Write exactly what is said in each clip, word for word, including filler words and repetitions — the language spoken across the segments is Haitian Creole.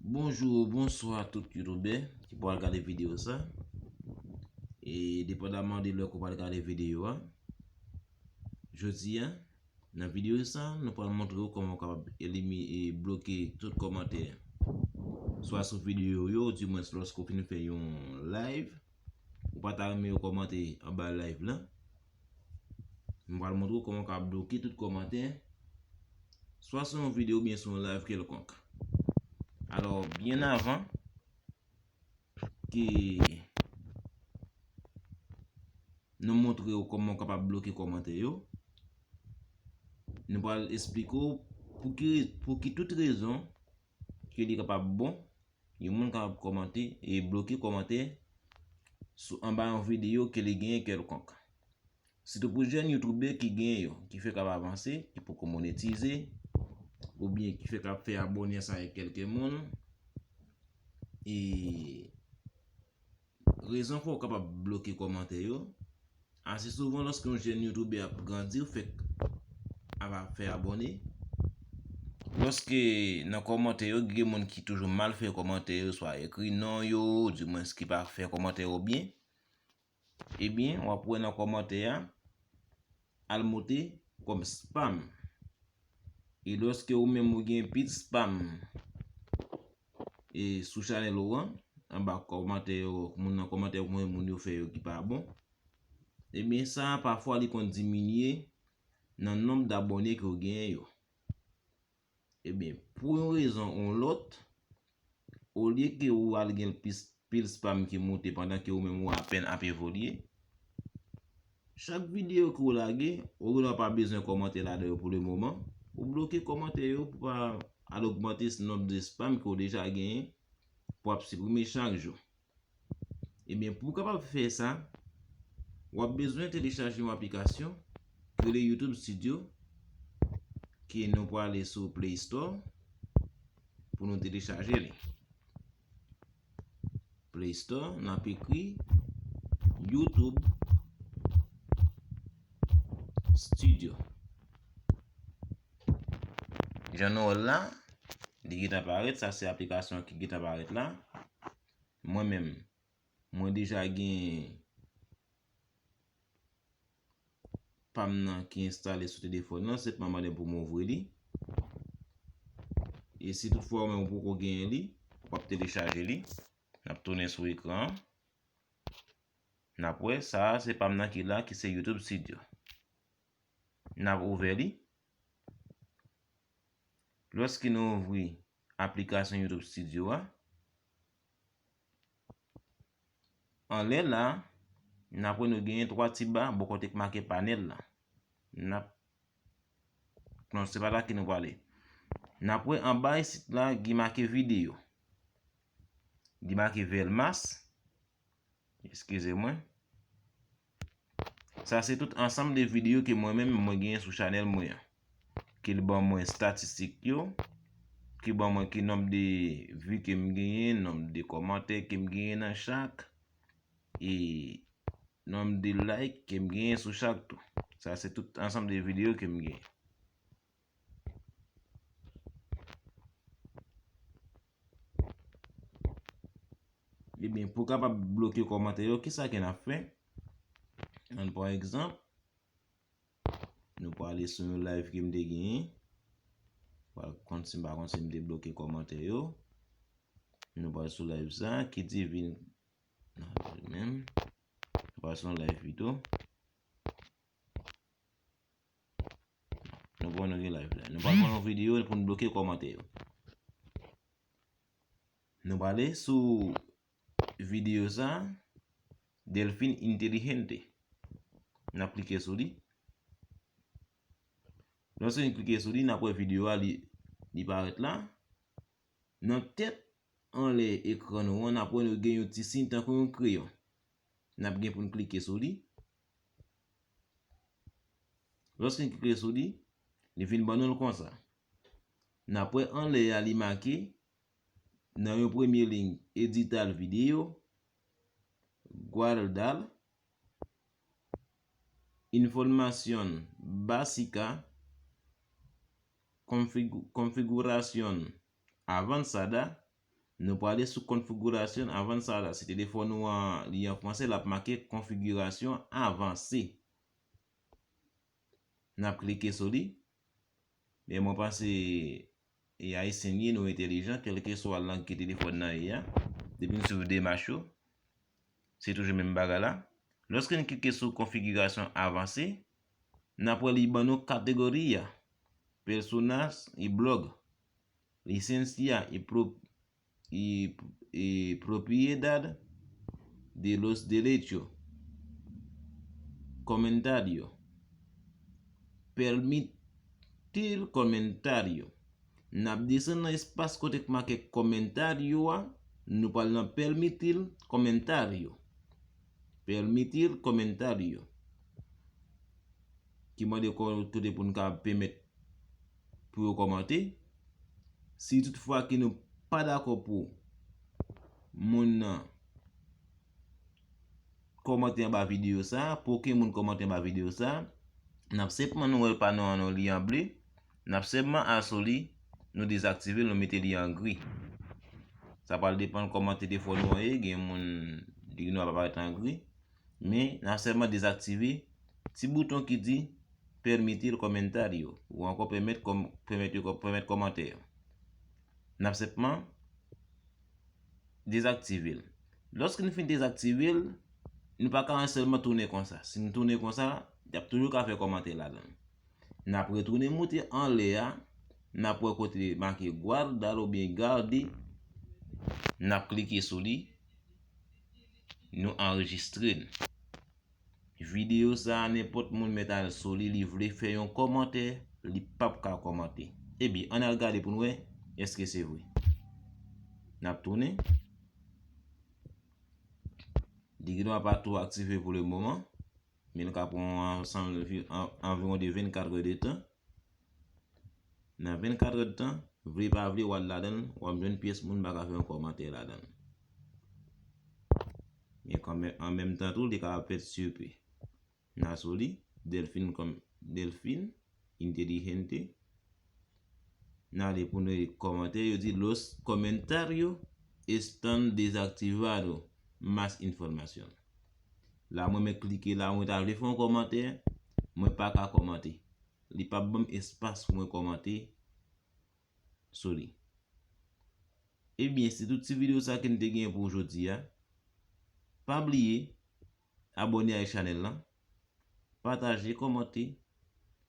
Bonjou, bonswa tout youtubè ki pral gade videyo sa. E depandaman de lè ke w pral gade videyo a, jodi a, nan videyo sa, nou pral montre w kòman w kapab elimi-, e bloke tout kòmantè. Swa sou videyo yo, di mwens lòske w fin fè yon live, ou pa ta renmen yo kòmante anba live la. M pral montre w kòman w ka bloke tout kòmantè, swa sou yon videyo oubyen sou yon live kèlkonk. Alò, byen avan ke nou montre w kòman w kapab bloke kòmantè yo, nou pral esplike w pou ki, pou ki tout rezon ke li kapab bon yon moun kapab kòmante e bloke kòmantè sou, anba yon videyo ke li genyen kèlkonk. Sitou pou jèn youtubè ki genyen yo, ki fèk ap avanse, ki poko monetize, oubyen ki fèk ap fè abòne ansanm avèk kèlke moun. E rezon fè w kapab bloke kòmantè yo, ase souvan lòske yon jèn youtubè ap grandi, ou fèk ap, ap fè abòne. Lòske nan kòmantè yo, gen moun ki toujou mal fè kòmantè yo, swa ekri non yo, di mwens ki pa fè kòmantè yo byen, ebyen, w ap wè nan kòmantè a, al moute kòm spam. E lòske ou menm ou gen pil spam, e sou chanèl ou an, anba kòmantè yo, moun nan kòmantè yo, moun yo fè yo ki pa bon, ebyen, sa a pafwa li konn diminye nan nonb dabòne ke w genyen yo. Ebyen, pou yon rezon ou lòt, olye ke ou al gen plis, pil spam ki moute pandan ke ou menm ou apèn ap evolye, chak videyo ke w lage, ou gen dwa pa bezwen kòmante ladan yo pou le moman, ou bloke kòmantè yo pou pa al ogmante nonb de spam ke w deja genyen pou ap siprime chak jou. Ebyen, pou w kapab fè sa, w ap bezwen telechaje yon aplikasyon ki rele YouTube Studio, ke nou prale sou Play Store pou nou telechaje li. Play Store, n ap ekri YouTube Studio. Jan nou wè l la, li gentan parèt, sa se aplikasyon ki gentan parèt la. Mwen menm, mwen deja gen pa m nan ki enstale sou telefòn nan, senpman mande m pou m ouvri li. E si toutfwa ou menm ou poko genyen li, w ap telechaje li. N ap tounen sou ekran an. N ap wè, sa a se pa m nan ki la, ki se YouTube Studio. N ap ouvè li. Lòske nou ouvri aplikasyon YouTube Studio a, anlè la, n ap wè nou genyen twa ti ba bò kote k make panèl la. N ap, non, se pa la ke nou prale. N ap wè anba isit la, gen make videyo. Gen make Velmas. Eskize mwen. Sa se tout ansanm de videyo ke mwen menm mwen genyen sou chanèl mwen an. Ke l ban mwen estatistik yo, ki ban mwen ki nonb de vi ke m genyen, nonb de kòmantè ke m genyen nan chak, e nonb de like ke m genyen sou chak tou. Sa se tout ansanm de videyo ke m genyen. Ebyen, pou kapab bloke kòmantè yo, kisa ke n ap fè? Ann pran egzanp, nou prale sou yon live ke m te genyen. Pral konn si m pa konn si m te bloke kòmantè yo. Nou pral sou live sa, ki di vin, non, menm. Nou pral sou yon live pito. Nou pran nou gen live la. Nou pral pran yon videyo pou n bloke kòmantè yo. Nou prale sou videyo sa, Delfin Inteligente. N ap klike sou li. Lòske n klike sou li, n ap wè videyo a, li, li parèt la. Nan tèt anlè ekran nou an, n ap wè nou gen yon ti siy tankou yon kreyon. N ap gen pou n klike sou li. Lòske n klike sou li, li vin ban nou l konsa. N ap wè anlè a li make, nan yon premye liy, editar video, guardar, información básica, config-, configuración avanzada, Nou prale sou konfigirasyon avanse la. Si telefòn ou an li an franse, l ap make konfigirasyon avanse. N ap klike sou li. Men mwen panse e Ayisyen n ye, nou entelijan, kèlkeswa lang ke telefòn nan ye a. Depi n swiv demach yo, se toujou menm bagay la. Lòske n klike sou konfigirasyon avanse, n ap wè li ban nou kategori a, personas y blog, licencia y pro- y, y propiedad de los derechos, comentario, permitir comentario. N ap desann nan espas kote k make comentario a, nou pral nan permitir comentario. Permitir comentario. Ki mande kote pou n ka pèmèt pou yo kòmante. Si toutfwa ke nou pa dakò pou moun nan kòmante anba videyo sa, pou okenn moun kòmante anba videyo sa, n ap senpman, nou wè panno an nou li an ble, n ap senpman al sou li, nou dezaktive l, nou mete li an gri. Sa pral depann kòman telefòn ou an ye, gen moun li nou ap parèt an gri, men n ap senpman dezaktive ti bouton ki di permitir comentario, ou ankò pèmèt kòm, pèmèt yo, pèmèt kòmantè. N ap senpman dezaktive l. Lòske n fin dezaktive l, nou pa ka sèlman tounen konsa. Si n tounen konsa, y ap toujou ka fè kòmantè ladan l. N ap retounen moute anlè a, n ap wè kote make guardar oubyen gade, n ap klike sou li, nou anrejistre l. Videyo sa a, nenpòt moun mèt al sou li, li vle fè yon kòmantè, li p ap ka kòmante. Ebyen, ann al gade pou n wè èske se vre. N ap tounen. Digidon an pa twò aktive pou le moman, men l ka pran ansanm anviwon de vennkat è de tan. Nan vennkat è de tan, vle pa vle, w al ladan l, w ap jwenn pyès moun pa ka fè yon kòmantè ladan l. Men kanmenm, an menm tan tou, li ka pèt sipe. N a sou li, Delfin kòm, Delfin, Inteligente. N ale pou nou kòmantè, yo di los comentarios están desactivados, más información. La mwen mèt klike la, mwen ta vle fè yon kòmantè, mwen pa ka kòmante. Li p ap ban m espas pou mwen kòmante sou li. Ebyen, se tout ti videyo sa ke n te genyen pou jodi a. Pa bliye abòne ak chanèl lan, pataje, kòmante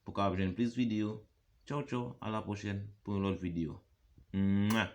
pou w kapab jwenn plis videyo. Tchaw tchaw, a la pwochèn pou yon lòt videyo. Mwa!